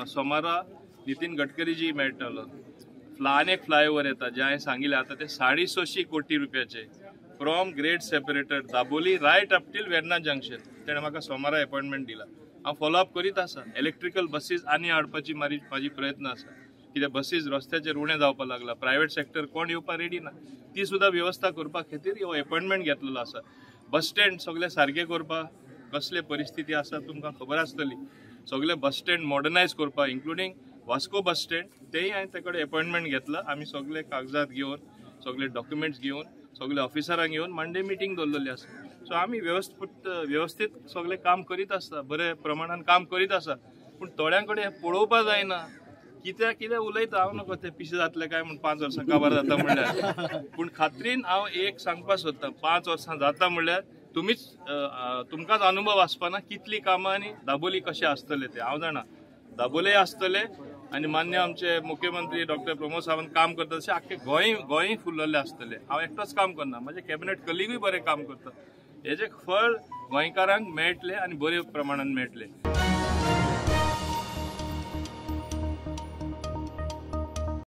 सोमारा नितीन गडकरीजी मेळटलो. आनी एक फ्लायओवर येता जे हांवें सांगिल्लें आतां ते 650 कोटी रुपयाचे from grade separator Dabolim right up till Verna junction. तेणें म्हाका सोमारा एपॉयंटमेंट दिला. हांव फॉलोअप करीत आसा. इलेक्ट्रिकल बसीस आनी हाडपाची म्हाजी प्रयत्न आसा. कित्याक बसीस रस्त्याचेर उणें जावपाक लागला, प्रायवेट सेक्टर कोण येवपाक रेडी ना, ती सुद्दां वेवस्था करपा खातीर हो एपॉयंटमेंट घेतलेलो आसा. बस स्टँड सगळे सारके करपाक कसले परिस्थिती आसा तुमकां खबर आसतली. सगळे बस स्टँड मॉडर्नायज करपाक इन्क्लुडींग वास्को बस स्टँड तेय हांवें ते कडेन एपॉयंटमेंट घेतला. आमी सगळे कागजात घेवन सगळे डॉक्युमेंट्स घेवन सगळे ऑफिसरांक घेवन मंडे मिटींग दवरलेली आसा. सो आमी वेवस्थीत सगळे काम करीत आसता, बरे प्रमाणान काम करीत आसा. पूण थोड्यां कडेन पळोवपाक जायना, कित्याक कितें उलयता हांव नको ते पिशे जातले काय म्हूण 5 वर्सां काबार जाता म्हणल्यार. पूण खात्रीन हांव एक सांगपाक सोदतां, 5 वर्सां जाता म्हणल्यार तुमीच तुमकांच अनुभव आसपाना कितली कामां आनी दाबोली कशें आसतले ते हांव जाणा. दाबोले आसतले आनी मान्य आमचे मुख्यमंत्री डॉक्टर प्रमोद सावंत काम करता तशें आख्खे गोंय फुललेले आसतले. हांव एकटोच काम करना, म्हजे कॅबिनेट कलिगूय बरें काम करता. हेजें फळ गोंयकारांक मेळटलें आनी बरे प्रमाणान मेळटलें.